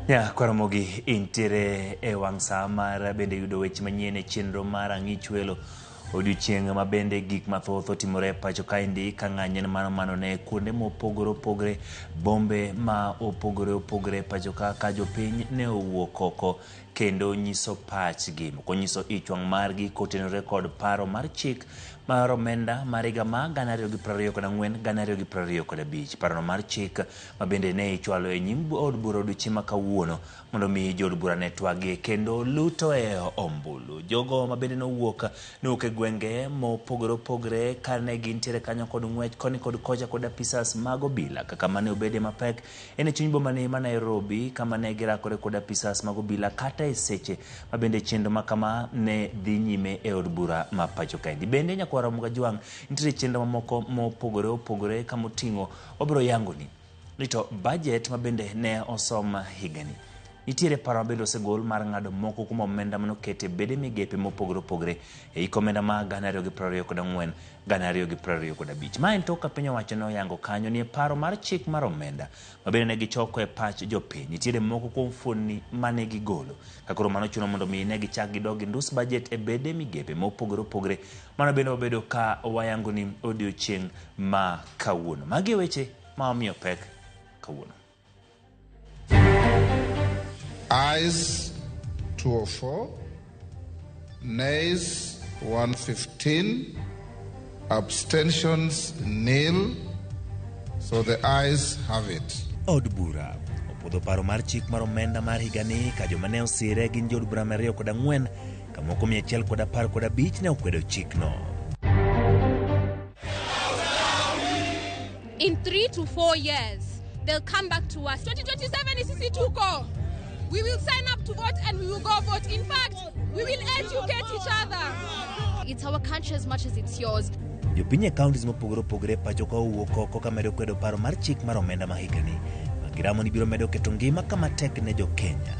Ya, Kwaramogi intiere e wang' sa mar bende yudo weche manyien e chenro mar Ang'ich Welo. Odiochieng' ma bende gik mathoth otimore e pacho kaendi ka ng'anyo en mano mano ne kuonde mopogore opogore, bombe ma opogore opogore e pacho ka ka jopiny ne owuok oko kendo nyiso pachgi. Moko nyiso ich wang' margi kotenore kod paro mar chik mar omenda mar higa ma 2024 2025. Parono mar chik ma bende ne ichwalo e nyim od bura odiochieng' ma kawuono mondo mi jood bura ne twagie kendo luto e ombulu. Jogo ma bende nowuok nowuok e gwenge mopogore opogore kane gintiere kanyo kod ng'wech koni kod kocha kod apisas mag obila kaka mane obede mapek en e chuny boma ni ma Nairobi kama ne girakore kod apisas mag obila kata e seche ma bende chenro ma kama ne dhi nyime e od bura ma pacho kaendi. Bende nyakwar Ramogi Ajwang' nitiere chenro mamoko mopogore opogore kama oting'o wabiro yangoni ni to budget ma bende ne osom higani nitiere paro ma bende osegol mar ng'ado moko kuom omenda manoket e bede migepe mopogore opogore e hik omenda ma 2024 2025. Ma en tok ka piny owacho ne oyango kanyo ni e paro mar chik mar omenda ma bende ne gichoko e pach jopiny nitiere moko kuom fuonni mane gigolo ka koro mano chuno mondo mi ne gichak gidog gindus budget e bede migepe mopogore opogore. Mano bende wabedo ka wayango ni odiochieng' ma kawuono. Magi e weche ma wamiyo pek kawuono. Ayes 204, nays 115, abstentions nil. So the ayes have it. Od bura opuodho paro mar chik mar omenda mar higani ka joma ne osire gin jood bura 204 ka moko 115 ne okwedo chikno. In 3 to 4 years, they'll come back to us. 2027 is sisi tuko. We will sign up to vote and we will go vote. In fact, we will educate each other. It's our country as much as it's yours. Jopiny e counties mopogore opogore pacho ka owuok oko ka medo kwedo paro mar chik mar omenda ma higani ma giramo ni biro medo keto ngima kama tek ne jo Kenya.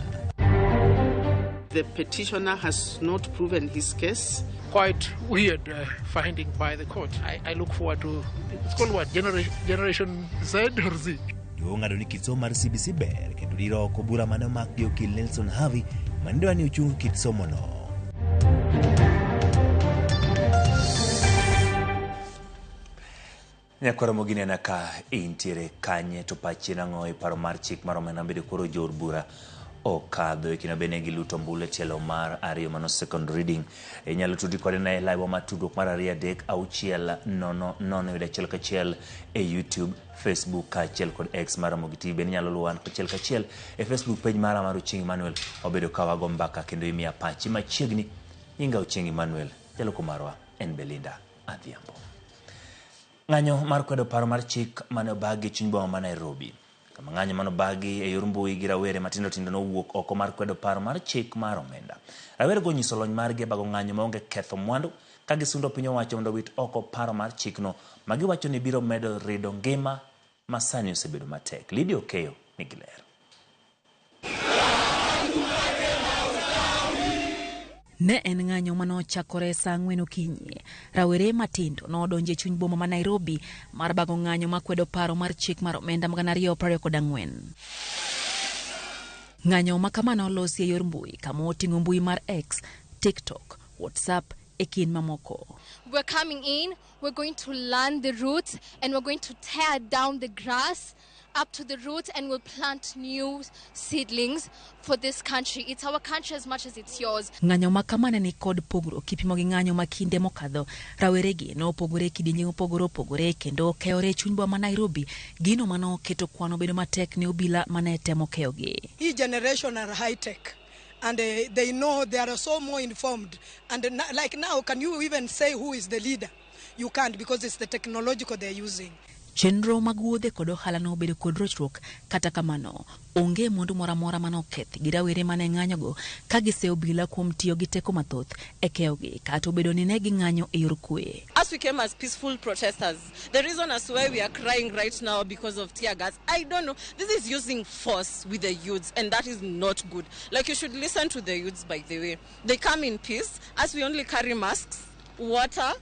The petitioner has not proven his case. Quite weird finding by the court. I look forward to, it's called what, Generation Z or Z? Doho ng'ado ni kit somo mar CBC ber kendo diro oko bura mane omak gi okil Nelson Havi mane dwa ni ochung kit somono. Nyakwaro Moginena ka intiere kanye to pachi nang'o e paro mar chik mar omenda bedo koro jood bura okadho e kinde bende giluto ombulu e tielo mar ariyo mano second reading. Inyalo tudri kode na e live mar tudruok mar 2 3 6 0 0 yudo achiel kachiel e YouTube, Facebook kaachiel kod X mar Ramogi TV. Bende inyalo luwa an kachiel kachiel e Facebook page mara mar Ochieng Emmanuel. Wabedo ka wago mbaka kendo imiya pachi machiegni. Nyinga Ochieng Emmanuel, jaloko marwa en Belinda Adhiambo. Ng'anyo mar kwedo paro mar chik mane obagi e chuny boma ma Nairobi. Kama ng'anyo mane obagi e yor mbui gi rawere matindo tindo nowuok oko mar kwedo paro mar chik mar omenda. Rawere go onyiso lony margi e bago ng'anyo maonge ketho mwandu ka gisundo piny owacho mondo owit oko paro mar chikno ma giwacho ni biro medo rido ngima ma sani osebedo matek. Lydia Okeyo nigi ler. Ne en ng'anyo mane ochakore saa 4 okinyi. Rawere matindo nodonjo e chuny boma ma Nairobi mar bago ng'anyo makwedo paro mar chik mar omenda mag 2024. Ng'anyo ma kama nolosi e yor mbui kama oting'o mbui mar X, TikTok, WhatsApp e kind mamoko. We're coming in, we're going to learn the roots and we're going to tear down the grass up to the roots and we'll plant new seedlings for this country. It's our country as much as it's yours. Ng'anyo ma kama ne ni kod pogruok kipimo gi ng'anyo ma kinde mokadho. Raweregi nopogore e kidienje mopogore opogore kendo keyore e chuny boma ma Nairobi, gino manoketo kwan obedo matek ne obila mane temo keyogi. Hii generation are high tech and they know they are so more informed and like now can you even say who is the leader? You can't because it's the technological they're using. Chenro mag wuodhe kod ohala nobedo kod rochruok, kata kamano onge mwandu moro amora mane oketh gi rawere mane ng'anyogo ka giseyo obila kuom tiyo gi teko mathoth e keyogi kata obedo ni ne ging'anyo e yor kwe. As we came as peaceful protesters, the reason as why we are crying right now because of tear gas, I don't know. This is using force with the youths and that is not good. Like you should listen to the youths, by the way. They come in peace, as we only carry masks, water.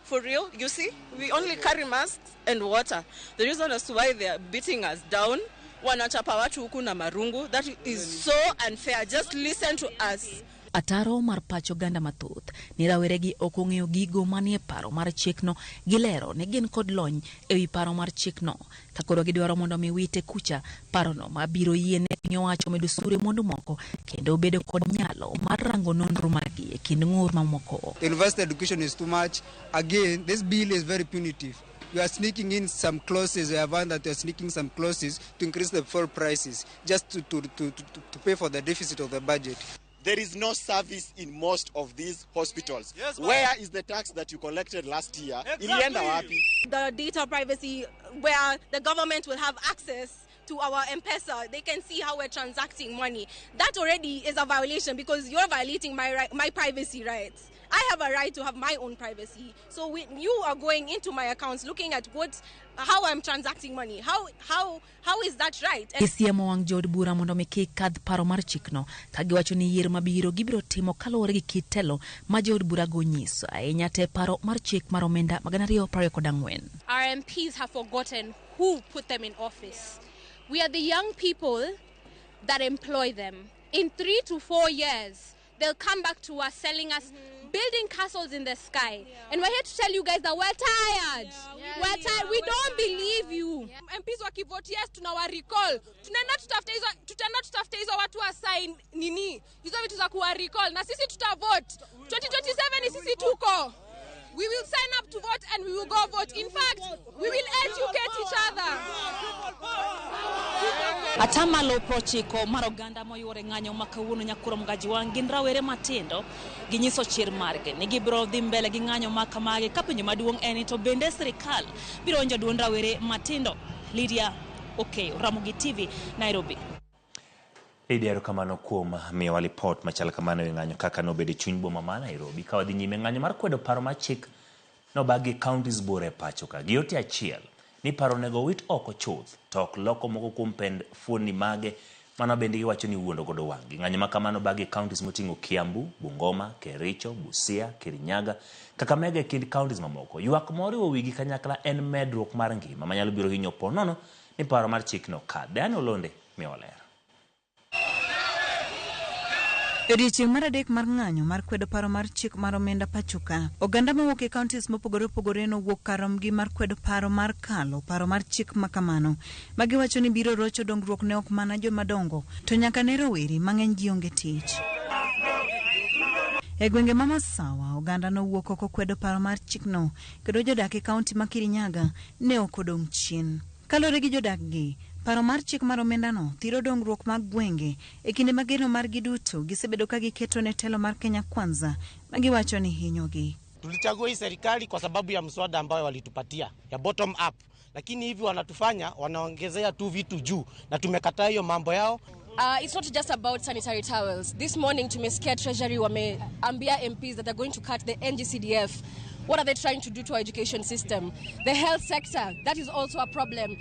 For real, you see, we only carry masks and water. The reason as to why they are beating us down, Wanachapa watu huku na marungu. That is so unfair. Just listen to us. Ataro mar pach oganda mathoth ni raweregi ok ong'eyo gigo manie paro mar chikno gilero ni gin kod lony ewi paro mar chikno ka koro gidwaro mondo mi wite kucha parono mabiro yiene piny owacho medo osuru e mwandu moko kendo bedo kod nyalo mar rango nonro margi e kind ng'ur mamoko. The university education is too much. Again, this bill is very punitive. You are sneaking in some clauses. We have found that you are sneaking some clauses to increase the fuel prices just to pay for the deficit of the budget. There is no service in most of these hospitals. Yes, where is the tax that you collected last year? Exactly. Ilienda wapi? The data privacy where the government will have access to our M-Pesa. They can see how we're transacting money. That already is a violation because you're violating my right, my privacy rights. I have a right to have my own privacy. So when you are going into my accounts looking at how I'm transacting money, how is that right? Gisiemo wang' jood bura mondo mi kik kadh paro mar chikno ka giwacho ni yiero mabiro gibiro timo kaluwore gi kit telo ma jood burago nyiso ahinya te paro mar chik mar omenda ma 2024. Our MPs have forgotten who put them in office. We are the young people that employ them. In 3 to 4 years, they'll come back to us selling us, building castles in the sky. Yeah. And we're here to tell you guys that we're tired. Yeah, we're tired. We don't believe you. Yeah. MPs wakivote yes, tunawa recall. Tunaenda tutafute hizo watu wa sign nini? Hizo vitu za kuwa recall. Na sisi tutavote. 2027 ni sisi tuko. We will sign up to vote and we will go vote. In fact, we will educate each other. Atamalo 90 mar oganda moyuore ng'anyo ma kawuono nyakuro mgaji wang' gin rawere matindo ginyiso chir margi ni gibiro dhi mbele gi ng'anyo ma kamagi ka penjo maduong' en ni to bende sirikal biro winjo duond rawere matindo. Lydia Okeyo, Ramogi TV, Nairobi. Lydia, erokamano kuom miyowa lipot machal kamano e ng'anyo kaka nobedo e chuny boma ma Nairobi. Ka wadhi nyime, ng'anyo mar kwedo paro mar chik nobagi counties buora e pacho ka gi ote achiel ni paro onego wit oko chuth to ok loko moko kuom pend fuonni mage mano bende giwacho ni wuondo godo wang'gi. Ng'anyo ma kamano bagi counties moting'o Kiambu, Bungoma, Kericho, Busia, Kirinyaga, Kakamega e kind counties mamoko. Ywak moriwo wigi kanyakla en medruok mar ngima manyalo biro hinyo po nono ni paro mar chikno kadh. Diana Olonde miyowa ler. E odiechieng' mar adek mar ng'anyo mar kwedo paro mar chik mar omenda pachoka, oganda mawuok e counties mopogore opogore nowuok kar romgi mar kwedo paro mar kalo paro mar chik ma kamano, ma giwacho ni biro rocho dongruok ne ok mana jomadongo to nyaka ne rowere mang'eny gionge tich. E gwenge ma Masawa, oganda nowuok oko kwedo paro mar chikno kendo jodak e kaunti ma Kirinyaga ne ok odong' chien. Kaluwore gi jodak gi, paro mar chik mar omendano thiro dongruok mag gwenge e kinde ma geno margi duto gisebedo ka giketo ne telo mar Kenya Kwanza ma giwacho ni hinyogi. Tulichagua hii serikali kwa sababu ya mswada ambayo walitupatia ya bottom up, lakini hivi wanatufanya wanaongezea tu vitu juu na tumekataa hiyo mambo yao. It's not just about sanitary towels. This morning tumesikia Treasury wameambia MPs that they're going to cut the NGCDF. What are they trying to do to our education system? The health sector, that is also a problem.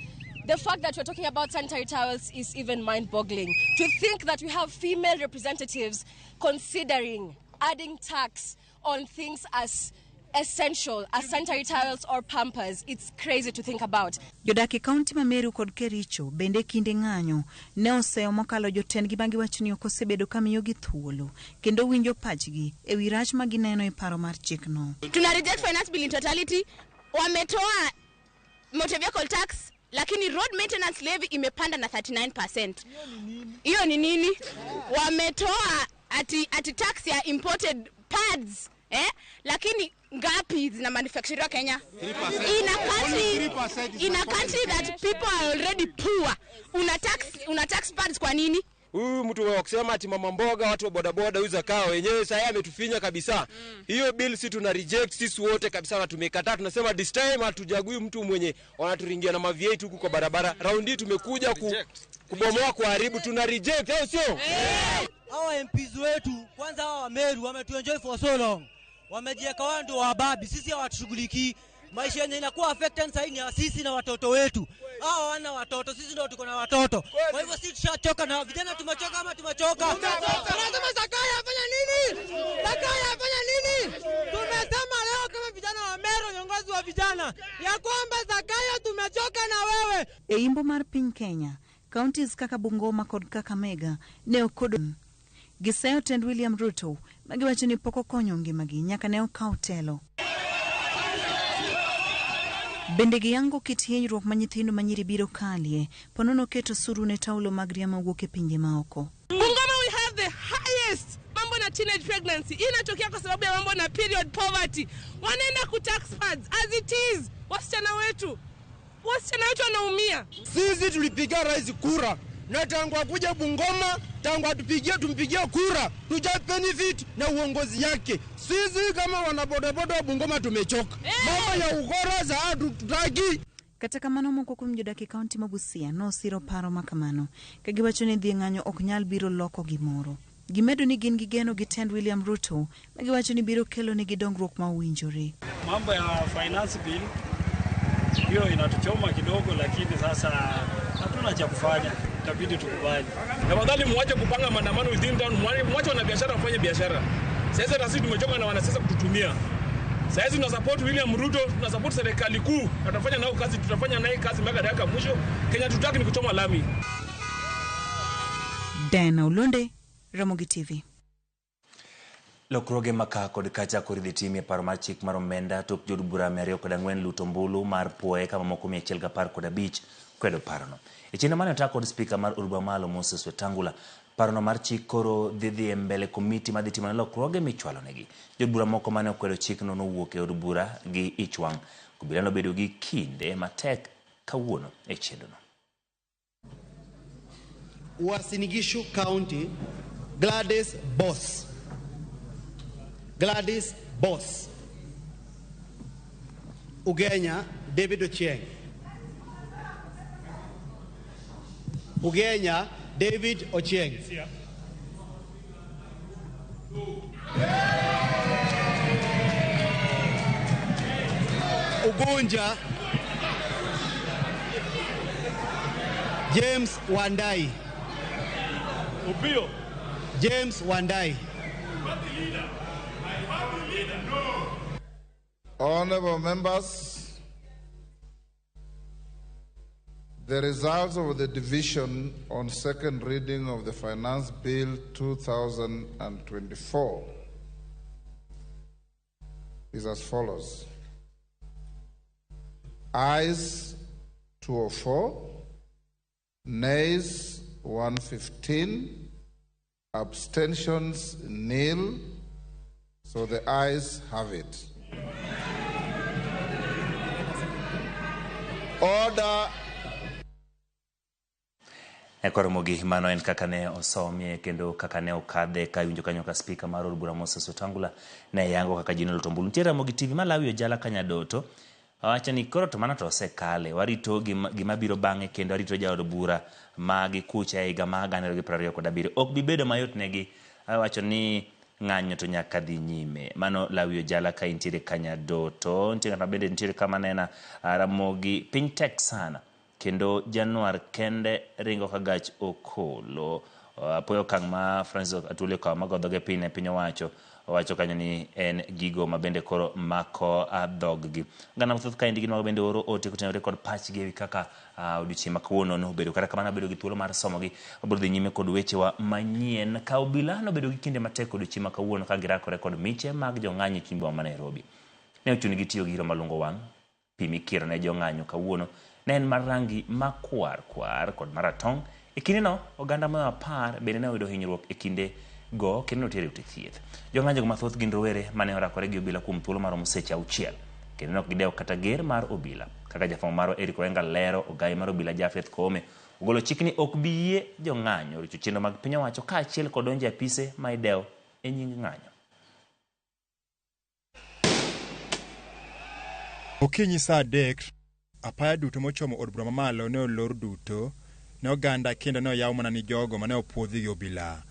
The fact that we're talking about sanitary towels is even mind-boggling. To think that we have female representatives considering adding tax on things as essential as sanitary towels or pampers, it's crazy to think about. Jodak e kaunti ma Meru kod Kericho bende kinde ng'anyo ne oseyo mokalo jotendgi ma giwacho ni ok osebedo ka miyogi thuolo kendo winjo pachgi e wi rach ma gineno e paro mar chikno. Tuna reject finance bill in totality. Wametoa motor vehicle tax, lakini road maintenance levy imepanda na 39%. Hiyo ni nini? Wametoa ati tax ya imported pads, lakini ngapi zina manufacture Kenya? 3%. In a country that people are already poor, una tax pads kwa nini? Huyu mtu wa kusema ati mama mboga, watu wa bodaboda, huyu zakao wenyewe sasa ametufinya kabisa. Hiyo bill si tuna reject sisi wote kabisa na tumekataa. Tunasema this time hatujagui mtu mwenye wanaturingia na mavi yetu huku kwa barabara. Round hii tumekuja kubomoa, kuharibu, tuna reject, au sio? Hawa MPs wetu kwanza, hawa wa Meru wametuenjoy for so long. Wamejiweka wao ndio wababi, sisi hawatushughulikii. Maisha yenye inakuwa affected sasa ni sisi na watoto wetu. Hao wana watoto, sisi ndio tuko na watoto. Kwa hivyo sisi tushachoka na vijana, tumechoka ama tumechoka? Tunasema Zakayo afanya nini? Zakayo afanya nini? Tumesema leo kama vijana wa Meru, viongozi wa vijana, ya kwamba Zakayo tumechoka na wewe. E imbo mar piny Kenya, Counties kaka Bungoma kod Kakamega ne ok odong'. Giseyo tend William Ruto ma giwacho ni pok okonyo ngimagi nyaka ne okaw telo. Bende giyango kit hinyruok ma nyithindo ma nyiri biro kalie po nono keto osuru ne taulo mag ria mawuok e pinje maoko. Bungoma we have the highest mambo na teenage pregnancy. Hii inatokea kwa sababu ya mambo na period poverty. Wanaenda ku tax pads as it is. Wasichana wetu wanaumia. Sisi tulipigia rais kura na tangu akuja Bungoma, tangu atupigie tumpigie kura, tuja benefit na uongozi yake. Sisi kama wanabodaboda wa Bungoma tumechoka. Mambo ya ukora za hatutaki. Kata kamano moko kuom jodak e kaunti ma Busia nosiro paro ma kamano ka giwacho ni dhi e ng'anyo ok nyal biro loko gimoro. Gimedo ni gin gi geno gi tend William Ruto ma giwacho ni biro kelo negi dongruok ma owinjore. Mambo ya finance bill hiyo inatuchoma kidogo, lakini sasa hatuna cha kufanya, itabidi tukubali. Tafadhali muache kupanga maandamano within town, muache wanabiashara wafanye biashara. Sasa na sisi tumechoka na wanasiasa kututumia. Sasa tuna support William Ruto, tuna support serikali kuu, tutafanya nao kazi, tutafanya naye kazi mpaka dakika mwisho. Kenya tutaki ni kuchoma lami. Diana Olonde, Ramogi TV. Lokruoge maka kod kacha koro idhi timie paro mar chik mar omenda tok jood bura 204 luto ombulu mar puoye ka mamoko 115 kwedo parono. E chenro mane ota kod spika mar od bura mamalo Moses Wetangula, parono mar chik koro dhi dhi e mbele komiti madhi timo ne lokruoge michwalonegi. Jood bura moko mane okwedo chikno nowuok e od bura gi ich wang'. Obila nobedo gi kinde matek kawuono e chenrono. Uasin Gishu County, Gladys Boss. Gladys Boss. Ugenya, David Ochieng. Ugenya, David Ochieng. Ugunja, James Wandai. Upio. James Wandai. Honorable members, the results of the division on second reading of the Finance Bill 2024 is as follows. Ayes 204, nays 115, abstentions nil. So the ayes have it. Order. E koromogi mano en kaka ne osomie kendo kaka ne okadhe ka iwinjo kanyo ka spika mar od bura Moses Wetangula ne yango kaka ji noluto ombulu. Nitie Ramogi TV Malawi Ojala Kanyadoto owacho ni koro to mano to osekale, warito gima biro bang'e kendo warito jaod bura magi kucha e higa mar 2027. Ok bi bedo mayot negi, owacho ni ng'anyo to nyaka dhi nyime. Mano Lawi Ojala ka intiere Kanyadoto. Nitie ng'at ma bende nitiere kama nena Ramogi piny tek sana kendo Januar kende ringo ka gach okolo. Apoyo okang' ma Francis Atwoli okawo mago dhoge piny ne piny owacho. Owacho kanyo ni en gigo ma bende koro mako dhoggi. Oganda mathoth kaendi gin mago bende oro ote kotenore kod pachgi ewi kaka odiochieng' ma kawuono nobedo. Kata kamano abedo gi thuolo mar somogi, wabiro dhi nyime kod wechewa manyien. Ka obila nobedo gi kinde matek odiochieng' ma kawuono ka girakore kod miche mag jong'anyo e chuny boma ma Nairobi. Ne ochunogi tiyo gi hiro malungo wang', pi mikiro ne jong'anyo kawuono ne en mar rangi makwar kwar kod maratong'. E kindeno, oganda moyo 10 bende ne oyudo hinyruok e kinde go kendo notere ute thieth. Jong'anyogo mathoth gin rowere mane orakore gi obila kuom thuolo maromo seche 6 kendo ne ok gidewo kata ger mar obila. Kaka jafwambo marwa Eric Orenga lero, ogai mar obila Japheth Koome ogolo chik ni ok bi yie jong'anyo richo chenro mag piny owacho kaachiel kod donjo e apise ma idewo e nying ng'anyo. Okinyi saa 3, apaya duto mochomo od bura mamalo ne olor duto ne oganda kendo ne oyaw mana ni jogo mane opuodhi gi obila.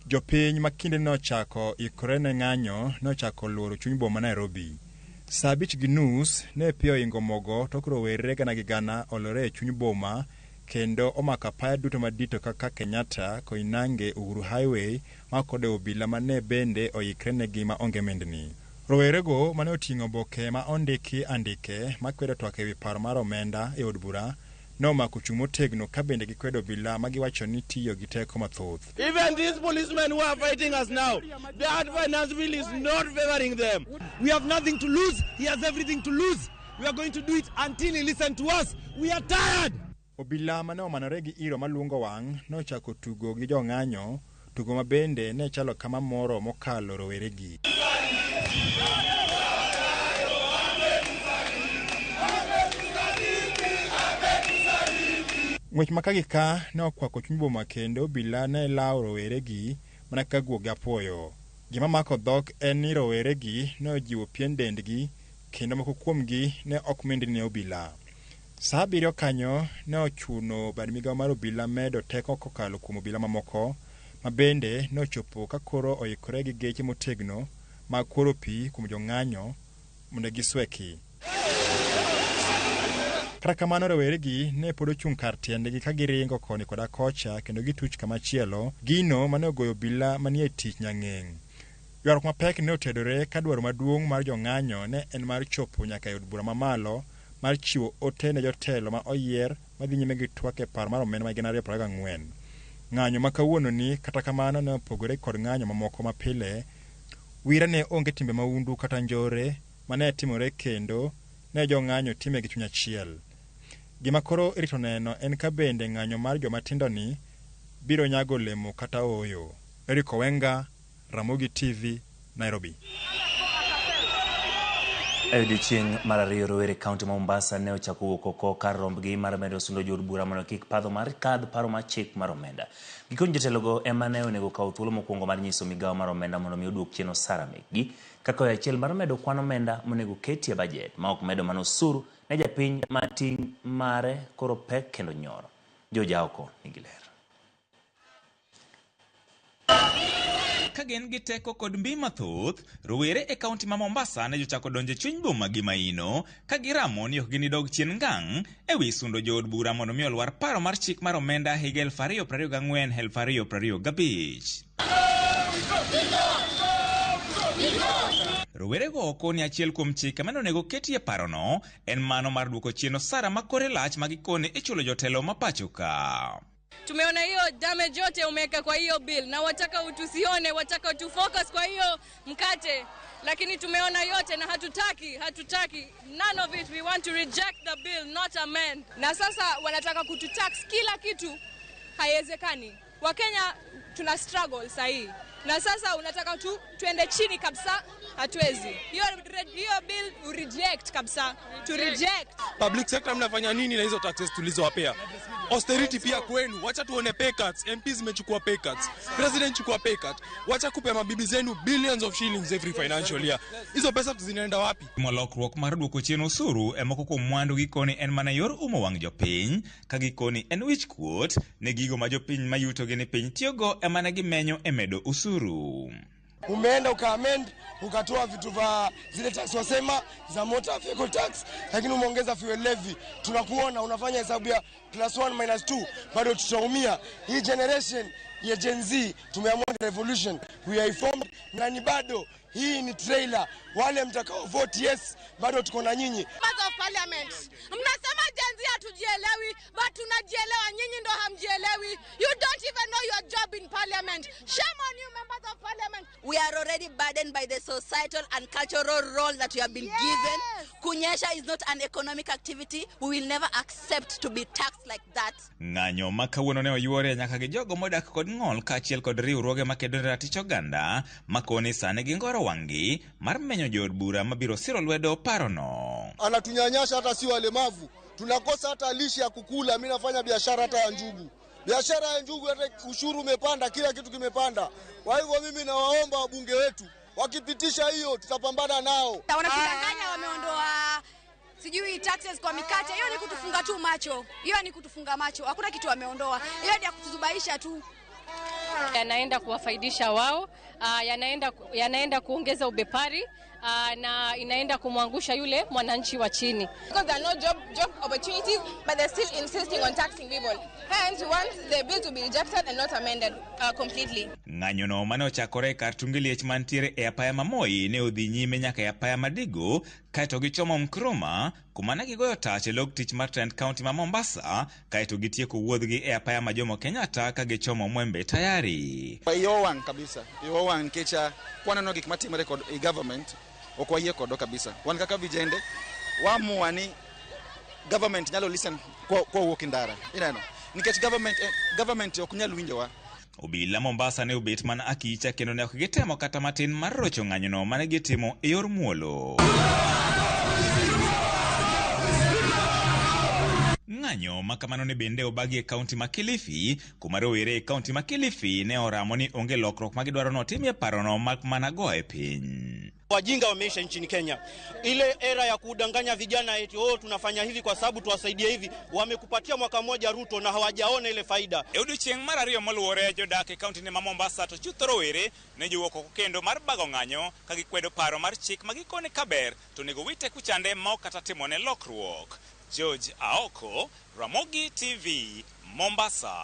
Jopiny ma kinde ne ochako ikore ne ng'anyo ne ochako luoro chuny boma Nairobi. Saa 5:30 ne pi oingo mogo tok rowere gana gi gana olore e chuny boma kendo omako apaya duto madito kaka Kenyatta, Koinange, Uhuru Highway ma kod obila mane bende oikre negi ma onge mendni. Rowerego mane oting'o oboke ma ondiki andike makwedo twak ewi paro mar omenda e od bura nomako chung' motegno ka bende gikwedo obila ma giwacho ni tiyo gi teko mathoth. Even these policemen who are fighting us now, that finance bill is not favoring them. We have nothing to lose. He has everything to lose. We are going to do it until he listens to us. We are tired. Obila mane omanore gi iro maluongo wang' nochako tugo gi jong'anyo, tugo ma bende ne chalo kama moro mokalo roweregi. Ng'wech ma ka gi ka ne okwako chuny boma kendo obila ne lawo roweregi mana kaka guok gi apuoyo. Gima mako dhok en ni roweregi ne ojiwo pien dendgi kendo moko kuomgi ne ok mendni ne obila. Saa 7 kanyo ne ochuno bad migao mar obila medo teko kokalo kuom obila mamoko ma bende ne ochopo ka koro oikore gi geche motegno mag kworo pi kuom jong'anyo mondo gisweki. Kata kamano roweregi ne pod ochung' kar tiendgi ka giringo koni koda kocha kendo gituch kamachielo, gino mane ogoyo obila manie tich nyang'eng'. Ywaruok mapek ne otedore ka dwaro maduong' mar jong'anyo ne en mar chopo nyaka e od bura mamalo mar chiwo ote ne jotelo ma oyier madhi nyime gi twak e paro mar omenda ma 2024. Ng'anyo ma kawuononi kata kamano ne opogore kod ng'anyo mamoko mapile. Wira ne onge timbe mahundu kata njore mane timore kendo ne jong'anyo time gi chuny achiel. Gima koro irito neno en ka bende ng'anyo mar joma tindo ni biro nyago olemo kata ooyo. Eric Owenga, Ramogi TV, Nairobi. E odiechieng' mar ariyo rowere kaunti ma Mombasa ne ochako wuok oko kar rombgi mar medo sundo jood bura mondo kik padho mar kadh paro mar chik mar omenda. Gikoni jotelogo ema ne onego kaw thuolo mokwongo mar nyiso migawo mar omenda mondo mi oduok chien osara mekgi kaka yo achiel mar medo kwan omenda monego ketie bajet ma ok medo mana osuru ne japiny ma ting' mare koro pek kendo nyoro. Jojaoko nigi ler. Ka gin gi teko kod mbi mathoth, rowere e kaunti ma Mombasa ne jochako donjo e chuny boma gi maino ka giramo ni ok ginidog chien ngang' e wi sundo jood bura mondo mi olwar paro mar chik mar omenda higa 2024-2025. Rowerego oko ni achiel kuom chike mane onego ketie parono en mano mar duoko chien osara ma kore lach ma gikone ichulo jotelo ma pacho ka. Tumeona hiyo damage yote umeweka kwa hiyo bill na wataka utusione, wataka tu focus kwa hiyo mkate, lakini tumeona yote na hatutaki, none of it. We want to reject the bill, not amend. Na sasa wanataka kututax kila kitu, haiwezekani. Wakenya tuna struggle sahi, na sasa unataka tu tuende chini kabisa, hatuwezi. Hiyo bill reject kabisa, to reject. Public sector mnafanya nini na hizo taxes tulizowapea? Austerity pia kwenu, wacha tuone pay cuts. MPs zimechukua pay cuts, president chukua pay cut. Wacha kupe mabibi zenu billions of shillings every financial year. Hizo pesa zinaenda wapi? Lokruok mar duoko chien osuru e moko kuom mwandu gikoni en mana yor umo wang' jopiny ka gikoni en wich kuot ne gigo ma jopiny mayutogi ni piny tiyogo ema ne gimenyo e medo osuru. Umeenda ukaamend ukatoa vitu vya zile tax wasema za motor vehicle tax, lakini umeongeza fuel levy. Tunakuona unafanya hesabu ya +1 -2, bado tutaumia. Hii generation ya Gen Z tumeamua revolution, we are informed na ni bado hii ni trailer. Wale mtakao vote yes, bado tuko na nyinyi. Members of Parliament, mnasema Gen Z hatujielewi, but tunajielewa, nyinyi ndo hamjielewi. You don't even know your job in Parliament. Shame on you, members of Parliament. We are already burdened by the societal and cultural role that we have been given. Kunyesha is not an economic activity. We will never accept to be taxed like that. Ng'anyo ma kawuono ne oyuore nyaka gi jogo modak kod ng'ol kaachiel kod riwruoge makedo ne ratich oganda makoni sani gingoro wang'gi mar menyo jood bura mabiro siro lwedo parono. Anatunyanyasha hata si walemavu, tunakosa hata lishe ya kukula. Mimi nafanya biashara hata ya njugu, biashara ya njugu hata ushuru umepanda, kila kitu kimepanda. Kwa hivyo mimi nawaomba wabunge wetu wakipitisha hiyo tutapambana nao. Wanatudanganya, wameondoa sijui taxes kwa mikate. Hiyo ni kutufunga tu macho, hiyo ni kutufunga macho, hakuna kitu wameondoa. Hiyo ni ya kutuzubaisha tu. Yanaenda kuwafaidisha wao, yanaenda kuongeza ubepari, Na inaenda kumwangusha yule mwananchi wa chini. Because there are no job opportunities, but they're still insisting on taxing people. Hence, we want the bill to be rejected and not amended completely. Ng'anyono mane ochakore kar tunge liech mantiere e apaya ma Moi ne odhi nyime nyaka e apaya Madigo kaeto gichomo Nkrumah kuma ne gigoyo tach e log tich mar tend kaunti ma Mombasa kaeto gitieko wuodhgi e apaya ma Jomo Kenyatta ka gichomo Mwembe Tayari. Iwa owang' kabisa, iwa owang' nikech kwaneno gik matimore kod e government ok wayie kodwa kabisa. Wan kaka vijende waamua ni government nyalo listen kwa wuok ndara. Ineno? Nikech government ok nyal winjowa. Obila Mombasa ne obet mana akicha kendo ne ok gitemo kata matin mar rocho ng'anyono mane gitimo e yor muolo. Ng'anyo ma kamano ne bende obagi e kaunti ma Kilifi, kuma rowere e kaunti ma Kilifi ne oramo ni onge lokruok ma gidwaro notimie parono mak mana go e piny. Wajinga wameisha nchini Kenya. Ile era ya kudanganya vijana eti oh, tunafanya hivi kwa sababu tuwasaidie hivi, wamekupatia mwaka mmoja Ruto na hawajaona ile faida. E odiechieng' mar ariyo moluwore jodak e kaunti ne ma Mombasa to chutho rowere ne jowuok oko kendo mar bago ng'anyo ka gikwedo paro mar chik ma gikone kaber to onego wite kuchande ma ok kata timone lokruok. George Aoko, Ramogi TV, Mombasa.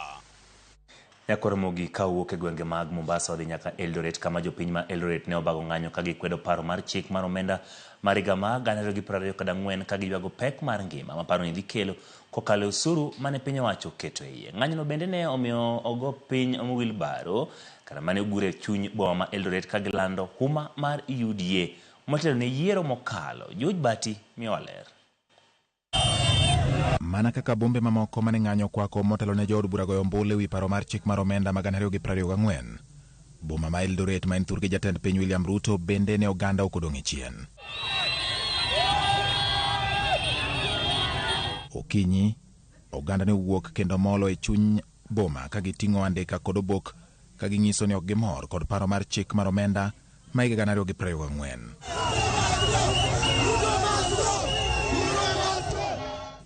Nyakoro mogik ka owuok e gwenge mag Mombasa odhi nyaka Eldoret kama jopiny ma Eldoret ne obago ng'anyo ka gikwedo paro mar chik mar omenda mar higa mar 2024 ka giywago pek mar ngima ma paro ni dhi kelo kokalo e osuru mane piny owacho oketo e iye. Ng'anyono bende ne omiyo ogo piny wheelbarrow kata mane ogur e chuny boma ma Eldoret ka gilando huma mar UDA motelo ne yiero mokalo. George Bati miyowa ler. Mana kaka bombe mamoko mane ng'anyo kwako motelo ne jood bura goyo ombulu ewi paro mar chik mar omenda mag 2024. Boma ma Eldoret ma en thurgi jatend piny William Ruto bende ne oganda ok odong' e chien. Okinyi, oganda ne owuok kendo molo e chuny boma ka giting'o andika kod obok ka ging'iso ni ok gimor kod paro mar chik mar omenda ma higa 2024.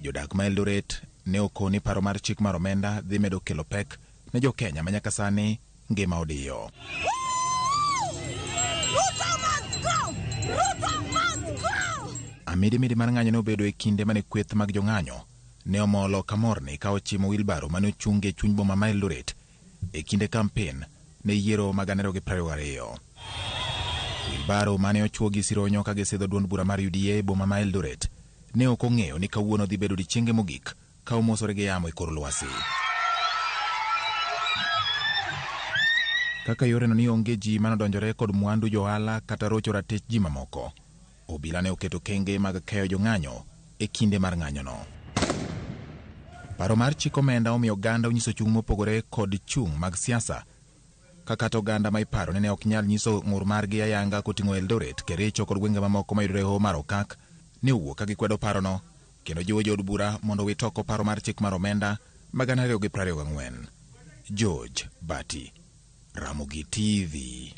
Jodak ma Eldoret ne okoni paro mar chik mar omenda dhi medo kelo pek ne jo-Kenya ma nyaka sani ngima odiyo. Ruto must go! Ruto must go! Amidimidi mar ng'anyo ne obedo e kinde mane kweth mag jong'anyo ne omolo kamorni ka ochimo wilbaro mane ochungi e chuny boma ma Eldoret e kinde kampen ne yiero mag 2022. Wilbaro mane ochwo gi sironyo ka gisidho duond bura mar UDA e boma ma Eldoret ne ok ong'eyo ni kawuono dhi bedo odiechienge mogik ka omosore gi yamo e kor lwasi. Kaka yoreno ni onge ji manodonjore kod mwandu johala kata rocho ratich ji mamoko, obila ne oketo kenge mag keyo jong'anyo e kinde mar ng'anyono. Paro mar chik omenda omiyo oganda onyiso chung' mopogore kod chung' mag siasa ka kata oganda ma iparo ni ne ok nyal nyiso ng'ur margi ayanga koting'o Eldoret, Kericho kod gwenge mamoko mayudore e hoho mar Okak ne owuok ka gikwedo parono kendo jiwo jood bura mondo owit oko paro mar chik mar omenda mag 2024. George Bati, Ramogi TV.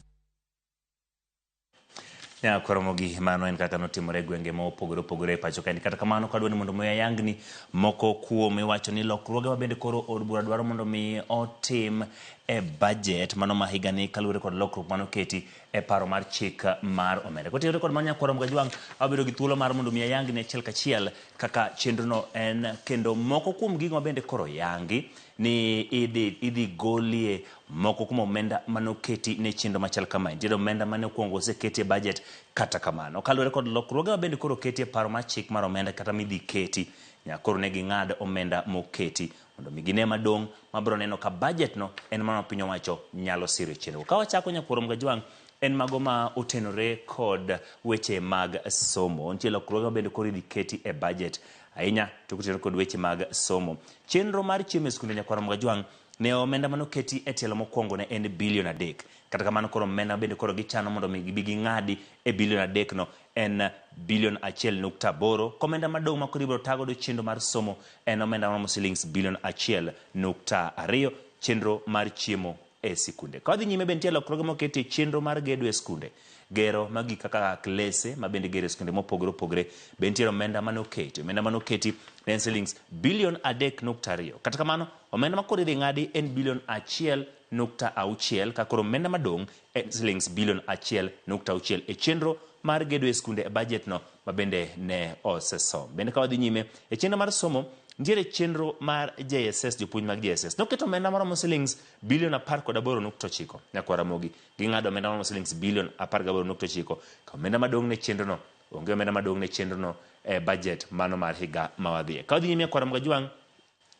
Nyakoro mogik mano en kaka notimore e gwenge ma opogore opogore e pacho kaendi. Kata kamano kadwa ni mondo mi ayangni moko kuom iwacho ni lokruoge ma bende koro od bura dwaro mondo mi otim e budget mano ma higani kaluwore kod lokruok manoketi e paro mar chik mar omenda. Kotenore kod mano nyakwaro Mgajwang' abedo gi thuolo mar mondo mi ayangni achiel kachiel kaka chenro no en kendo moko kuom gigo ma bende koro yangi ni idhi golie moko kuom omenda manoketi ne chenro machal kamae. Nitiere omenda mane okwongo oseketi e budget kata kamano kaluwore kod lokruoge ma bende koro oketi e paro mar chik mar omenda kata midhi keti nyaka koro ne ging'ad omenda moketi mondo mi gine madong' mabiro neno ka budget no en mano ma piny owacho nyalo siro e chenro. Ka wachako nyakwaro Mgajwang' en mago ma otenore kod weche mag somo. Nitie lokruoge ma bende koro idhi keti e budget ahinya to kotenore kod weche mag somo. Chenro mar chiemo e skunde nyakwaro Mgajwang' ne omenda manoketi e tielo mokwongo ne en bilion 3. Kata kamano koro omenda bende koro gichano mondo mi gibi ging'adi e bilion 3 no en bilion 1.8. Komenda madong' ma koro ibiro tagodo chenro mar somo en omenda maromo silings bilion 1.2 chenro mar chiemo e sikunde. Ka wadhi nyime be nitie lokruoge moketi e chenro mar gedo e skunde. Gero mag gik kaka klese ma bende igero e skunde mopogore opogore be nitiere omenda mane oketi. Omenda mane oketi ne en silings bilion 3.2. Kata kamano omenda ma koro idhi ng'adi en bilion 1.6 ka koro omenda madong' en silings bilion 1.6 e chenro mar gedo e skunde e budget no ma bende ne osesom. Bende ka wadhi nyime e chenro mar somo, nitiere chenro mar JSS, jopuonj mag JSS noketo omenda maromo silings bilion 18.9. Nyakwar Ramogi ging'ado omenda maromo silings bilion 18.9 ka omenda madong' ne chenrono onge omenda madong' ne chenrono e budget mano mar higa ma wadhiye. Ka wadhi nyime nyakwar Ramogi Ajwang',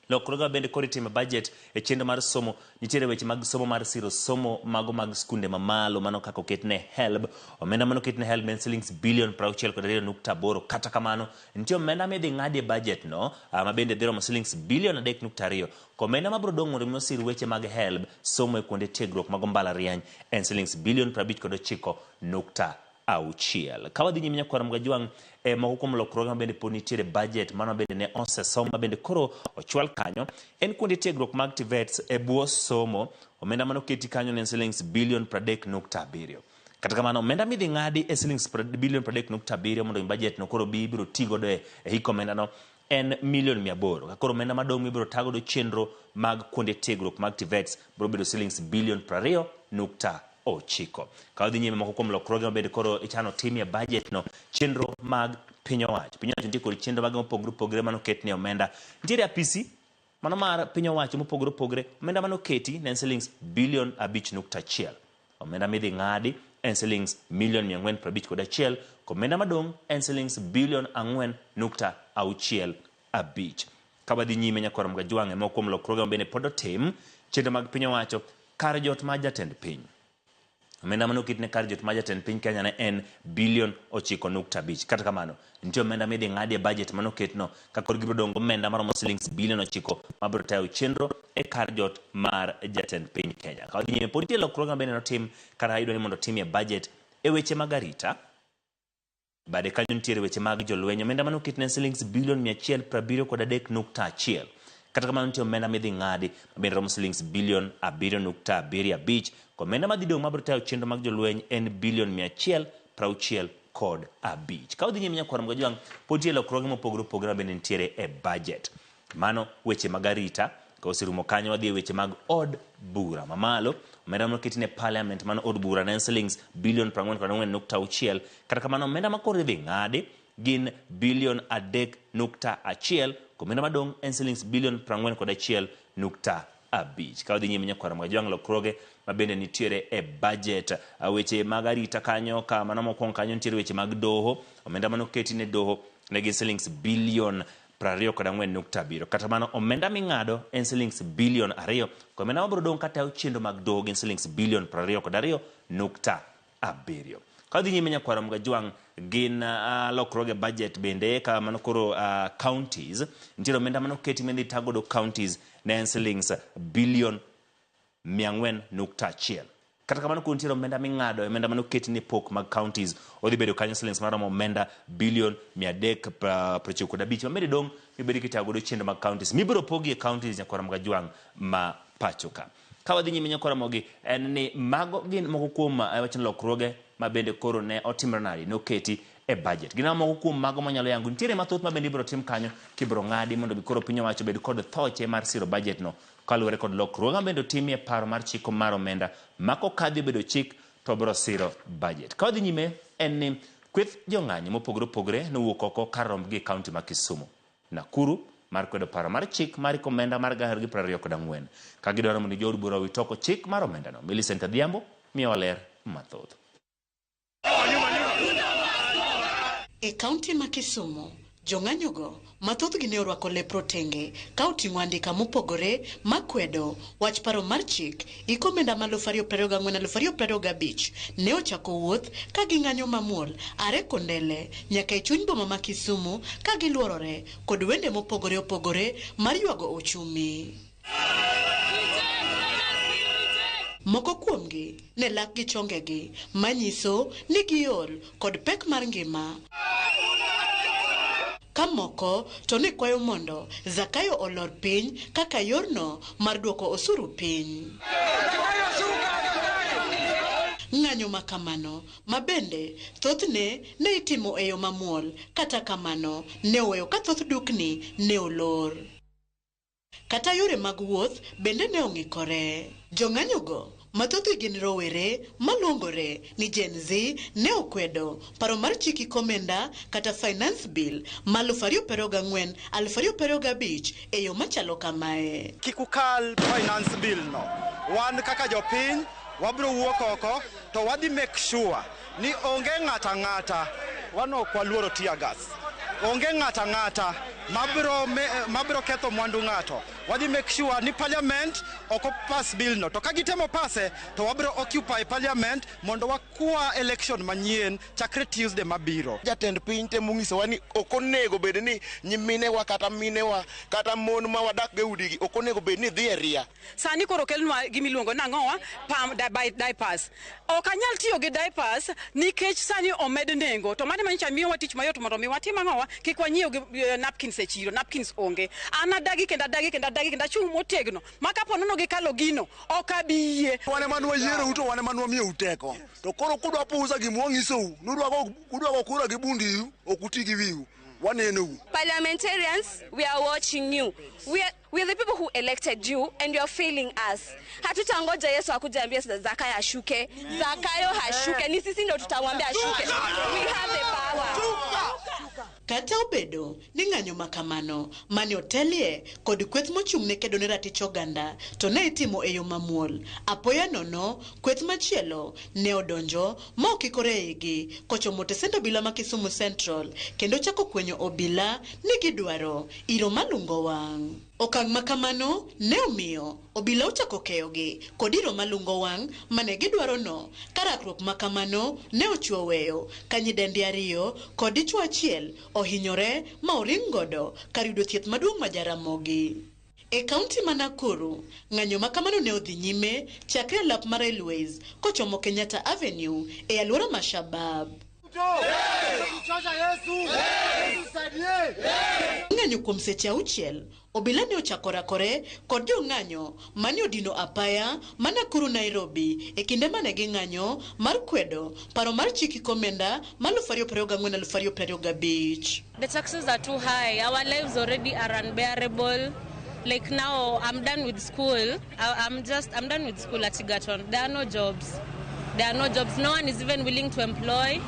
lokruoge bende koro itimo budget e chenro mar somo, nitiere weche mag somo mar siro somo mago mag skunde mamalo mano kaka oket ne HELB. Omenda mano oket ne HELB en silings bilion 62.8. Kata kamano nitie omenda midhi ng'adi e budget no ma bende dhi romo silings bilion 3.2. Ko omenda mabiro dong' mondo mi osir weche mag HELB somo e kuonde tiegruok mag mbalariany en silings bilion 59.6. Ka wadhi nyime nyakwar Ramogi Ajwang', moko kuom lokruoge ma bende pod nitiere budget mano bende ne osesom ma bende koro ochwal kanyo en kuonde tiegruok mag TVETs e bwo somo. Omenda mane oketi kanyo ne en silings bilion 30.7. Kata kamano omenda midhi ng'adi e silings bilion 30.7 mondo budget no koro bi ibiro ti godo e hik omenda no en milion 800. Ka koro omenda madong' mibiro tagodo chenro mag kuonde tiegruok mag TVETs biro bedo silings bilion 20.9. Ka wadhi nyime moko kuom lokruoge ma bende koro ichano timie budget no, chenro mag piny owacho. Piny owacho nitie kod chenro mage mopogore opogore mano ketne omenda. Nitiere apisi mano mar piny owacho mopogore opogore, omenda mano keti ne en silings bilion 5.1. Omenda midhi ng'adi en silings milion 451, omenda madong' en silings bilion 4.65. Ka wadhi nyime nyakwar Ramogi Ajwang', moko kuom lokruoge ma bende pod otim, chenro mag piny owacho, kar jot mar jatend piny. Omenda mane oket ne kar jot mar jatend piny Kenya ne en bilion 9.5. Kata kamano, nitie omenda midhi ng'adi e budget mane oketno ka koro gibiro dong' omenda maromo silings bilion 9 mabiro tayo chenro e kar jot mar jatend piny Kenya. Ka wadhi nyime, pod nitie lokruoge ma bende notim kata idwa ni mondo otimie budget e weche mag arita. Bade kanyo nitiere weche mag jolweny. Omenda mane oket ne silings bilion 173.1. Kata kamano nitie omenda midhi ng'adi mabende romo silings bilion 7.75. Omenda madhi dong' mabiro tayo chenro mag jolweny en bilion 165. Ka wadhi nyime nyakwar Ramogi Ajwang', pod nitie lokruoge mopogore opogore mabende nitiere e budget. Mano weche mag arita. Ka oserumo kanyo wadhi e weche mag od bura mamalo. Omenda moketi ne parliament mano od bura ne en silings bilion 44.6. Kata kamano omenda ma koro idhi ng'adi gin bilion 3.1. Omenda madong' en silings bilion 41.5. Ka wadhi nyime nyakwar Ramogi Ajwang', lokruoge ma bende nitiere e budget. Weche mag arita kanyo, ka mano mokwongo kanyo nitiere weche mag doho. Omenda mane oketi ne doho ne gin silings bilion 24.7. Kata mano omenda ming'ado en silings bilion 2. Omenda mabiro dong' katayo chenro mag doho gin silings bilion 22.7. Ka wadhi nyime nyakwar Ramogi Ajwang', gin lokruoge budget bende ka mano koro counties. Nitiere omenda mane oketi midhi tagodo counties ne en silings bilion 400.1. Kata kamano koro nitiere omenda ming'ado, omenda mane oketi ne pok mag counties odhi bedo kanyo silings maromo omenda bilion 395 ma bende dong' mibedi kitayo godo chenro mag counties mibiro pogi e counties nyakwar Ramogi Ajwang' ma pacho ka. Ka wadhi nyime nyakwar Ramogi, en ni mago gin moko kuom wach lokruoge ma bende koro ne otimre nadi noketi e budget. Gin moko kuom mago manyalo yango. Nitiere mathoth ma bende ibiro tim kanyo kibiro ng'adi mondo mi koro piny owacho obed kod thoche mar siro budget no kaluwore kod lokruoge ma bende otimie paro mar chiko mar omenda ma kokadhi obedo chik to biro siro budget. Ka wadhi nyime en ni kweth jong'anyo mopogore opogore nowuok oko kar rombgi e kaunti ma Kisumu, Nakuru mar kwedo paro mar chik mar iko omenda mar 2024 ka gidwaro mondo jood bura owit oko chik mar omenda no. Millicent Adhiambo miyowa ler mathoth. E kaunti ma Kisumu, jong'anyogo mathothgi ne orwako lep rotenge ka oting'o andika mopogore makwedo wach paro mar chik iko omenda ma 2024-2025 ne ochako wuoth ka ging'anyo mamuol are Kondele nyaka e chuny boma ma Kisumu ka giluorore kod wende mopogore opogore mar ywago ochumi. Moko kuomgi ne lak gi chongegi manyiso ni giol kod pek mar ngima. Ka moko to ne kwayo mondo Zakayo olor piny kaka yorno mar duoko osuru piny. Ng'anyo ma kamano ma bende thothne ne itimo e yo mamuol, kata kamano ne oweyo ka thoth dukni ne olor. Kata yore mag wuoth bende ne ong'ikore. Jong'anyogo mathothgi gin rowere maluongore ni Gen Z ne okwedo paro mar chik omenda kata finance bill ma 2024 2025 e yo machalo kamae. Kik ukal finance bill no. Wan kaka jopiny wabiro wuok oko to wadhi make sure ni onge ng'ata ng'ata wan ok waluoro tear gas. Onge ng'ata ng'ata mabiro ketho mwandu ng'ato. Wadhi make sure ni parliament ok pass bill no. To ka gitemo pase to wabiro occupy parliament mondo wakwa election manyien chakre Tuesday mabiro. Jatend piny temo nyisowa ni ok onego bed ni nyiminewa kata minewa kata mon ma wadak go e udigi ok onego bed ni dhi e ria. Sani koro kelnwa gimiluongo nang'owa pam diapers. Ok anyal tiyo gi diapers nikech sani omed nengo. To mano manyicha miyowa tich mayot mondo mi watim ang'owa kik wanyiew gi napkins e chiro. Napkins onge. An adagi kendo adagi kendo adagi kendo achung' motegno. Ma kapo nono gikalo gino ok abi yie. Wan ema nwayierou to wan ema nwamiyou teko. To koro kudwa pusa gima wang'isou, nudwa kura gi bundiu, ok uti gi wiu. Wanenou. Parliamentarians, we are watching you. We are the people who elected you and you are failing us. Hatutangoja Yesu akuje ambie Zakayo ashuke. Zakayo hashuke. Ni sisi ndio tutamwambia ashuke. We have the power. Kata obedo ni ng'anyo makamano mane otelie kod kweth mochung' ne kedo ne ratich oganda to ne itimo e yo mamuol. Apoya nono kweth machielo ne odonjo ma okikore eigi kochomo tesend obila ma Kisumu Central kendo chako kwenyo obila ni gidwaro iro malungo wang'. Okang' makamano ne omiyo obila ochako keyogi kod iro malungo wang' mane gidwaro no. Ka rakruok makamano ne ochuo weyo ka nyidendi ariyo kod dichuo achiel ohinyore ma oring godo kar yudo thieth maduong' ma Jaramogi. E kaunti ma Nakuru, ng'anyo makamano ne odhi nyime chakre lap mar Railways kochomo Kenyatta Avenue e alwora ma Shabab. Ng'anyo kuom seche 6, obila ne ochako rakore kod jong'anyo mane odino apaya ma Nakuru Nairobi e kinde mane ging'anyo mar kwedo paro mar chik omenda ma 2024 2025. The taxes are too high. Our lives already are unbearable. Like now, I'm done with school. I'm done with school at Egerton. There are no jobs. There are no jobs. No one is even willing to employ.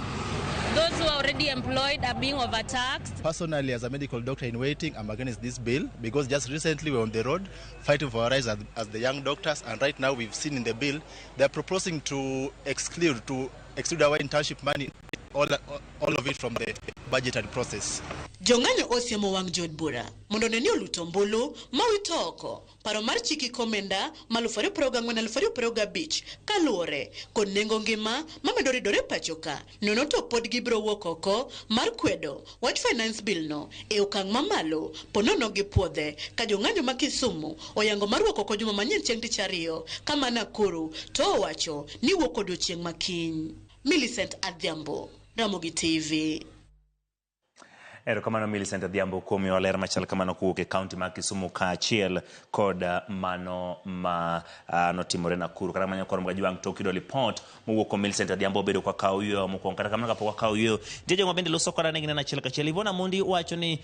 Those who are already employed are being overtaxed. Personally, as a medical doctor in waiting, I'm against this bill because just recently we were on the road fighting for our rights as the young doctors, and right now we've seen in the bill they're proposing to exclude our internship money, all of it from the budgetary process. Jong'anyo osiemo wang' jood bura mondo ne ni oluto ombulu ma wito oko paro mar chik omenda ma 2024 2025 kaluwore kod nengo ngima mamedo ridore pacho ka nono to pod gibiro wuok oko mar kwedo wach finance bill no e okang' mamalo ponono gi puodhe ka jong'anyo ma Kisumu oyango mar wuok oko juma manyien chieng' tich ariyo kama Nakuru to owacho ni wuok odiochieng' makiny. Millicent Adhiambo, Ramogi TV. Erokamano Millicent Adhiambo kuom miyowa ler machal kamano kowuok e kaunti ma Kisumu kaachiel kod mano ma notimore Nakuru. Kata kamano koro Mgajwang' tok yudo lipot mowuok kuom Millicent Adhiambo obedo kwa kawo yueyo mokwongo. Kata kamano kapok wakawo yueyo, nitie joma bende loso koda ne gineno achiel kachiel. Yvonne Amondi wacho ni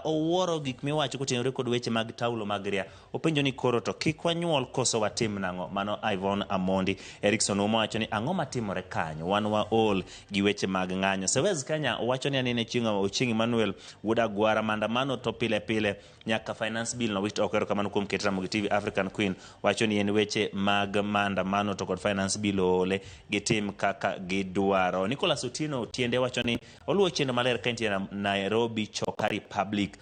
owuoro gik miwacho kotenore kod weche mag taulo mag ria. Openjo ni koro to kik wanyuol koso watim nang'o? Mano Yvonne Amondi. Erikson Omo wacho ni ang'o matimore kanyo? Wan waol gi weche mag ng'anyo. Sewez Kenya wacho ni anene Chieng' Emmanuel Wuod Agwara maandamano to pile pile nyaka finance bill no wit oko. Erokamano kuom ket Ramogi TV. African Queen wacho ni en weche mag maandamano to kod finance bill oole gitim kaka gidwaro. Nicholas Otieno Tiende wacho ni oluwo chenro maler ka entie Nairobi Choka Republic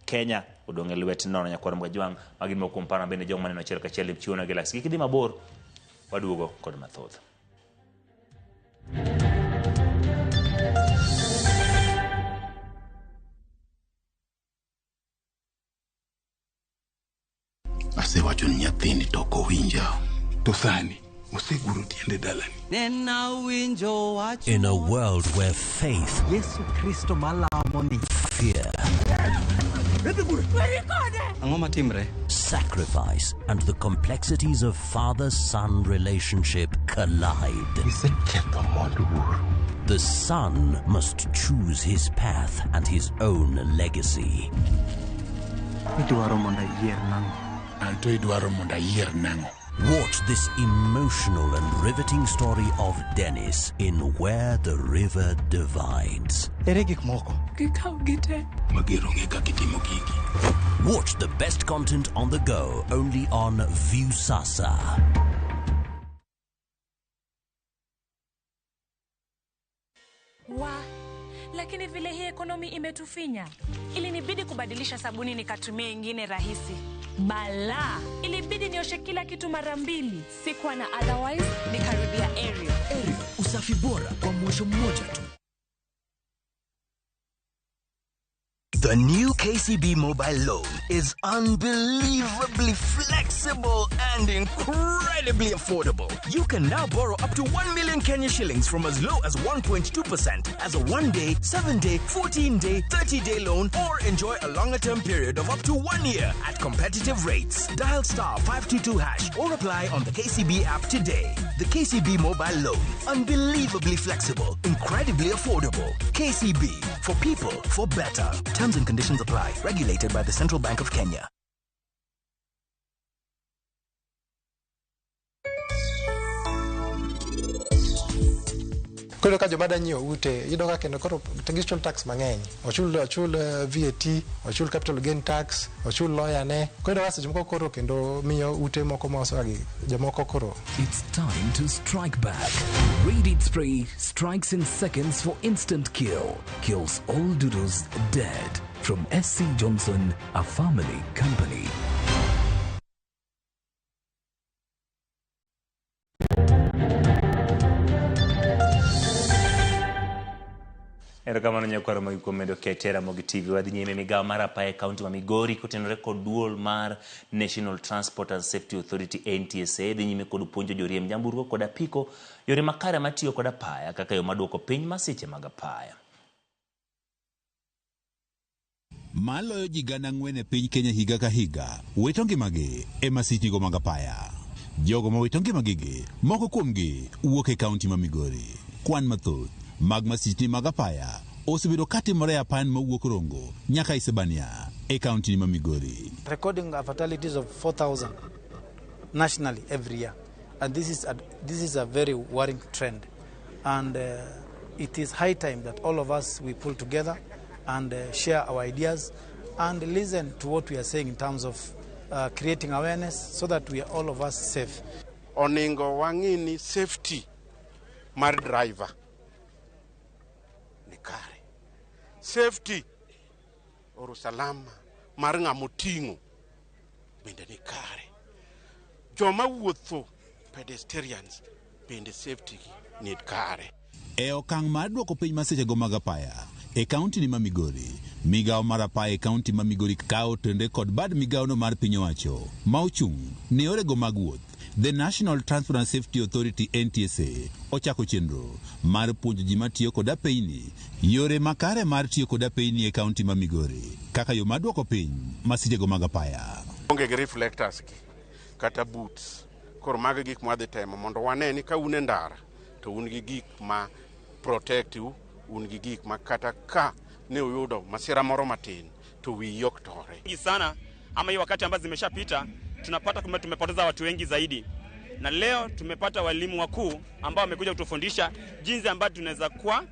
Kenya odong' e lwet nono. Nyakwar Mgajwang' magi moko kuom paro bende jogo maneno achiel kachiel chiwo negi likes. Kik idhi mabor, waduogo kod mathoth. Asewacho ni nyathini to ok owinja. To sani oseguro tiende dalani. In a world where faith, Yesu Kristo malamo ni, fear, sacrifice, and the complexities of father-son relationship collide. The son must choose his path and his own legacy. Idwaro mondo ayier nang'o? Anto idwaro mondo ayier nang'o? Watch this emotional and riveting story of Dennis in Where the River Divides. Ere gik moko? Gikaw gite. Mager onge kaka itimo gigi. Watch the best content on the go only on Viusasa. Wa, lakini vile hii ekonomi imetufinya, ilinibidi kubadilisha sabuni nikatumia ingine rahisi. Bala, ilibidi nioshe kila kitu mara mbili. Sikuwa na otherwise, nikarudia Ariel. Ariel, usafi bora kwa mwosho mmoja tu. The new KCB mobile loan is unbelievably flexible and incredibly affordable. You can now borrow up to 1 million Kenya shillings from as low as 1.2% as a 1-day, 7-day, 14-day, 30-day loan, or enjoy a longer-term period of up to 1 year at competitive rates. Dial star 522# or apply on the KCB app today. The KCB mobile loan. Unbelievably flexible, incredibly affordable. KCB. For people, for better. Terms and conditions apply. Regulated by the Central Bank of Kenya. Koro ka jomada nyiewo ute, iyudo ka kendo koro gichul tax mang'eny. Ochul VAT, ochul capital gain tax, ochul lawyer ne. Koro iyudo ka seche moko koro kendo miyo ute moko ma osewagi jomoko koro. It's time to strike back. Raid Spray strikes in seconds for instant kill. Kills all doodles dead. From SC Johnson, a family company. Erokamano nyakwaro mag kuom medo kete Ramogi TV. Wadhi nyime migawo mar apaya e kaunti ma Migori kotenore kod duol mar National Transport and Safety Authority NTSA dhi nyime kod puonjo joriemb nyamburko kod apiko yore makare matiyo kod apaya kaka yo maduoko piny masiche mag apaya. Maloyo ji 4,000 e piny Kenya higa ka higa wito ngimagi e masichego mag apaya. Jogo ma wito ngimagigi moko kuomgi wuok e kaunti ma Migori. Kwan mathoth mag masichni mag apaya osebedo katimore e apaya mawuok Rongo nyaka Isebania e kaunti ma Migori. Recording fatalities of 4,000 nationally every year, and this is a very worrying trend, and it is high time that all of us we pull together and share our ideas and listen to what we are saying in terms of creating awareness so that we are all of us safe. Oningo wang'ini safety mar driver ni kare, safety or usalama mar ng'ama oting'o bende ni kare, joma wuotho pedestrians bende safety ni kare. E okang' mar duoko piny masichego mag apaya e kaunti ni ma Migori, migawo mar apaya e kaunti ma Migori ka otende kod bad migawono mar piny owacho ma ochung' ne yorego mag wuoth. The National Transport and Safety Authority NTSA ochako chenro mar puonjo ji matiyo kod apeyni yore makare mar tiyo kod apeyni e kaunti ma Migori kaka yo mar duoko piny masichego mag apaya. Onge gi reflectors gi kata boots, koro mago gik mwadhi temo mondo wane ni ka un e ndara to un gi gik ma protect u, un gi gik ma kata ka ne uyudo masira moro matin to wiyi ok tore. Sana ama hiyo wakati ambazo zimeshapita tunapata kwamba tumepoteza watu wengi zaidi, na leo tumepata walimu wakuu ambao wamekuja kutufundisha jinsi ambavyo tunaweza kuwa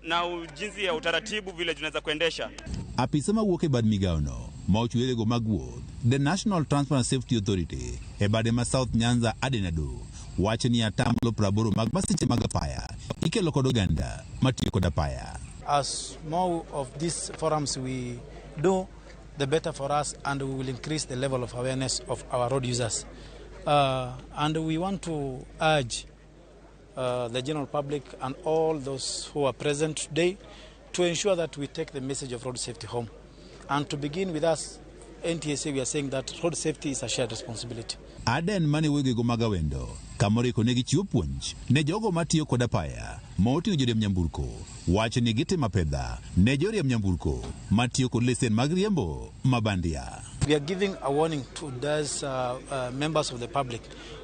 na jinsi ya utaratibu vile tunaweza kuendesha. Apisa mawuok e bad migawono ma ochiwo mag wuoth, The National Transport and Safety Authority e bade ma South Nyanza Adenado wacho ni 80% mag masiche mag apaya ikelo kod oganda matiyo kod apaya. As more of these forums we do, the better for us, and we will increase the level of awareness of our road users. And we want to urge the general public and all those who are present today to ensure that we take the message of road safety home. And to begin with us, NTSA, we are saying that road safety is a shared responsibility. Aden mane wegego mag awendo kamoriko negi chiwo puonj ne jogo matiyo kod apaya ma oting'o joriemb nyamburko wacho ni gitimo apedha ne joriemb nyamburko matiyo kod lesen mag riembo mabandia. We are giving a warning to those members of the public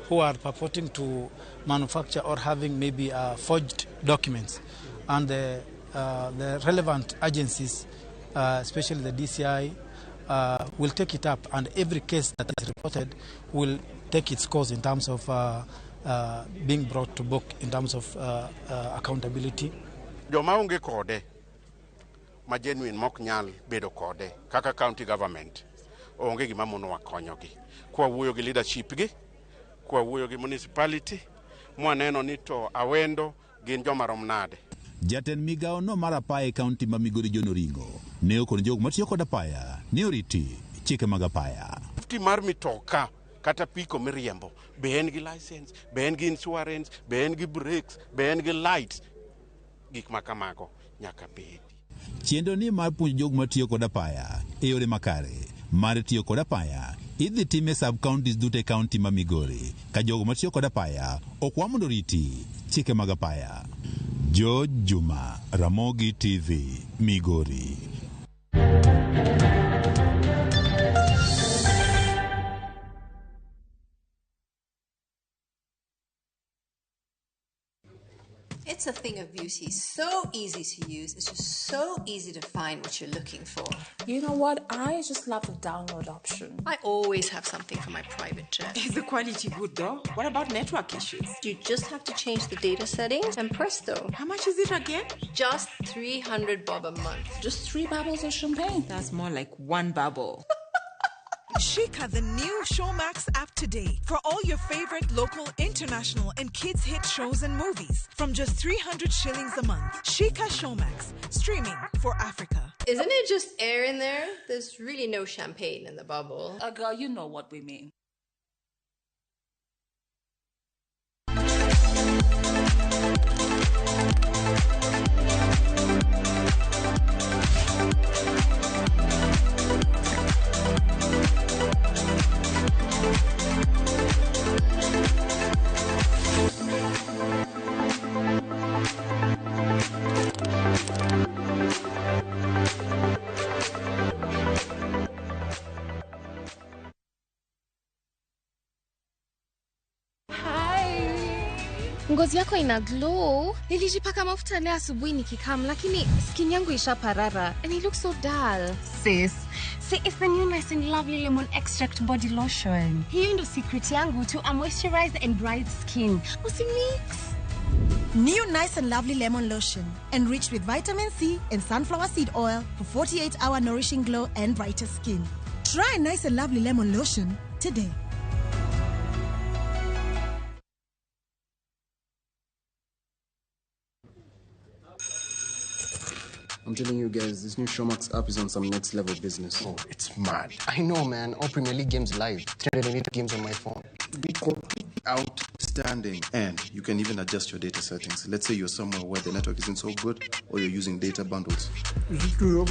who are purporting to manufacture or having maybe forged documents, and the relevant agencies, especially the DCI We'll take it up, and every case that is reported will take its course in terms of being brought to book in terms of accountability. Joma onge kode ma genuine mok nyal bedo kode kaka county government onge gima monowa konyogi. Kwa wuoyo gi leadership gi, kwa wuoyo gi municipality, mwaneno ni to Awendo gin joma rom nade. Jatend migawo no mar apaya e kaunti ma Migori John Oringo ne okono jogo matiyo kod apaya ni oriti chike mag apaya. Safety mar mitoka kata piko miriembo, be en gi license, be en gi insurance, be en gi brakes, be en gi lights, gik ma kamago nyaka bedi. Chenro ni mar puonjo jogo matiyo kod apaya e yore makare mar tiyo kod apaya idhi tim e sub counties duto e kaunti ma Migori ka jogo matiyo kod apaya okwa mondo oriti chike mag apaya. George Juma, Ramogi TV, Migori. It's a thing of beauty, so easy to use. It's just so easy to find what you're looking for. You know what? I just love the download option. I always have something for my private jet. Is the quality good though? What about network issues? You just have to change the data settings and presto. How much is it again? Just 300 bob a month. Just 3 bubbles of champagne. That's more like 1 bubble. Shika the new Showmax app today for all your favorite local, international, and kids hit shows and movies from just 300 shillings a month. Shika Showmax, streaming for Africa. Isn't it just air in there? There's really no champagne in the bubble. Girl, you know what we mean. Ngozi yako ina glow. Nilijipaka mafuta leo asubuhi nikikam, lakini skin yangu ishaparara and it looks so dull. Sis, see, it's the new Nice and Lovely Lemon Extract Body Lotion. Hiyo ndo secret yangu to a moisturized and bright skin. Usimix. New Nice and Lovely Lemon Lotion, enriched with vitamin C and sunflower seed oil for 48-hour nourishing glow and brighter skin. Try Nice and Lovely Lemon Lotion today. I'm telling you guys, this new Showmax app is on some next level business. Oh, it's mad. I know, man. All Premier League games live. 380 games on my phone. Be completely outstanding. And you can even adjust your data settings. Let's say you're somewhere where the network isn't so good or you're using data bundles. Bro,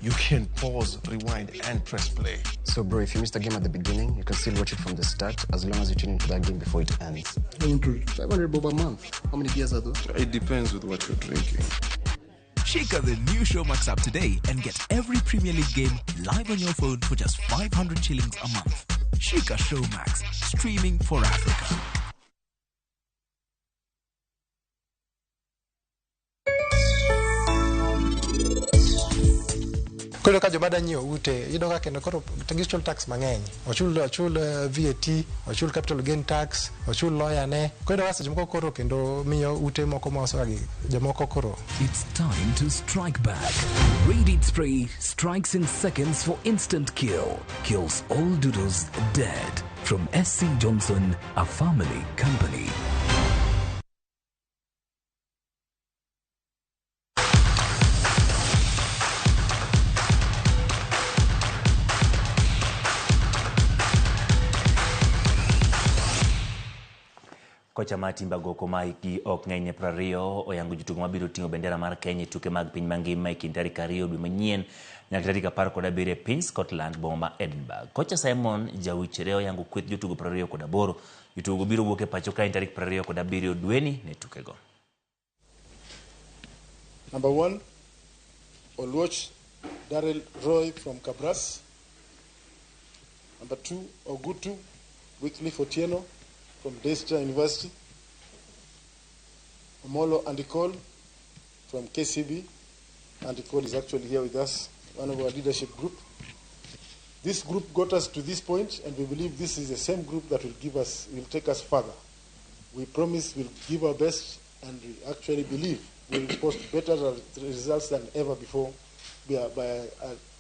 you can pause, rewind, and press play. So, bro, if you missed a game at the beginning, you can still watch it from the start as long as you tune into that game before it ends. 500 bob a month. How many beers are those? It depends with what you're drinking. Shika the new Showmax app today and get every Premier League game live on your phone for just 500 shillings a month. Shika Showmax, streaming for Africa. Koro ka joma dwa nyiewo ute iyudo ka kendo koro gichul tax mang'eny, ochul VAT, ochul capital gain tax, ochul lawyer ne. Koro iyudo ka seche moko koro kendo miyo ute moko ma uso gi jomoko koro. It's time to strike back. Raid Spray strikes in seconds for instant kill. Kills all doodles dead. From SC Johnson, a family company. Kocha mar timbe agoko ma hikgi ok ng'eny ne 20 oyango jotugo mabiro ting'o bendera mar Kenya e tuke mag piny mangima e kind tarik 2 dwe manyien nyaka tarik 17 e piny Scotland, boma ma Edinburgh. Kocha Simon Jawichere oyango kweth jotugo 28. Jotugo biro wuok e pacho kae tarik 27 dweni ne tukego. Number 1, Oluoch Darrell Roy from Kabras. Number 2, Ogutu Wycliffe Otieno from Daystar University. Omolo Andicol from KCB. Andicol is actually here with us, one of our leadership group. This group got us to this point, and we believe this is the same group that will give us, will take us further. We promise we'll give our best, and we actually believe we'll post better results than ever before by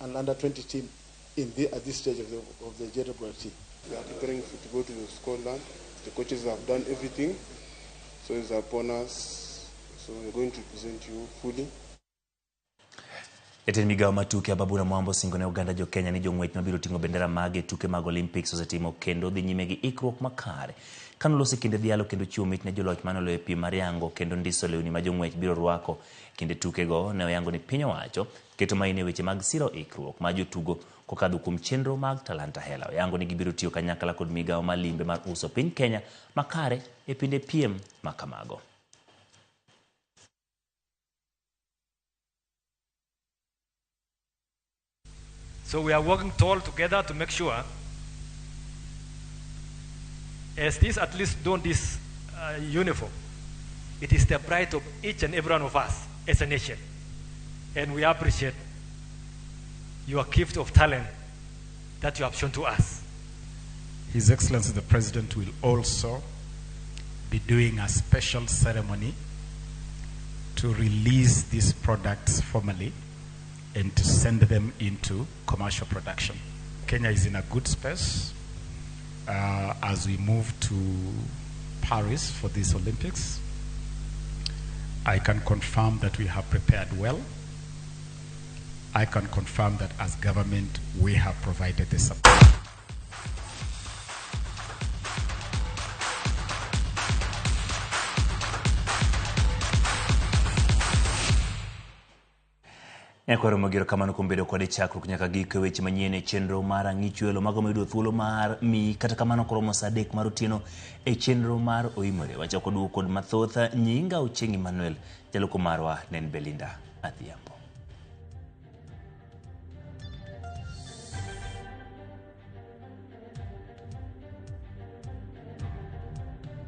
an under-20 team at this stage of the JWT. We are preparing to go to Scotland. The coaches have done everything, so it's upon us. So we're going to present you fully. Jatend migao mar tuke Ababu Namwambo osingo ne oganda jo Kenya ni jong'wech mabiro ting'o bendera mage e tuke mag Olympics osetimo kendo dhi nyime gi ikruok makare. Kane oloso e kinde dhialo kendo chiwo mich ne joloch mane oloyo e piem mar yango kendo ndiso lewni ma jong'wech biro rwako kinde tukego, ne oyango ni piny owacho keto maino e weche mag siro ikruok mar jotugo kokadho kuom chenro mag Talanta Hela. Oyango ni gibiro tiyo kanyakla kod migao mar limbe mar uso piny Kenya makare e pinde piem ma kamago. So we are working all together to make sure, as this at least don this uniform, it is the pride of each and every one of us as a nation. And we appreciate your gift of talent that you have shown to us. His Excellency the President will also be doing a special ceremony to release these products formally and to send them into commercial production. Kenya is in a good space as we move to Paris for these Olympics. I can confirm that we have prepared well. I can confirm that as government, we have provided the support. Nyakwaro Mogiro kamano kuom bedo kode chakruok nyaka giko e weche manyien e chenro mar Ang'ich Welo mago mayudo thuolo mar miyi kata kamano koromo saa 3 mar otieno e chenro mar Oimore. Wachako duogo kod mathoth. Nyinga Ochieng' Emmanuel, jaloko marwa ne en Belinda Adhiambo.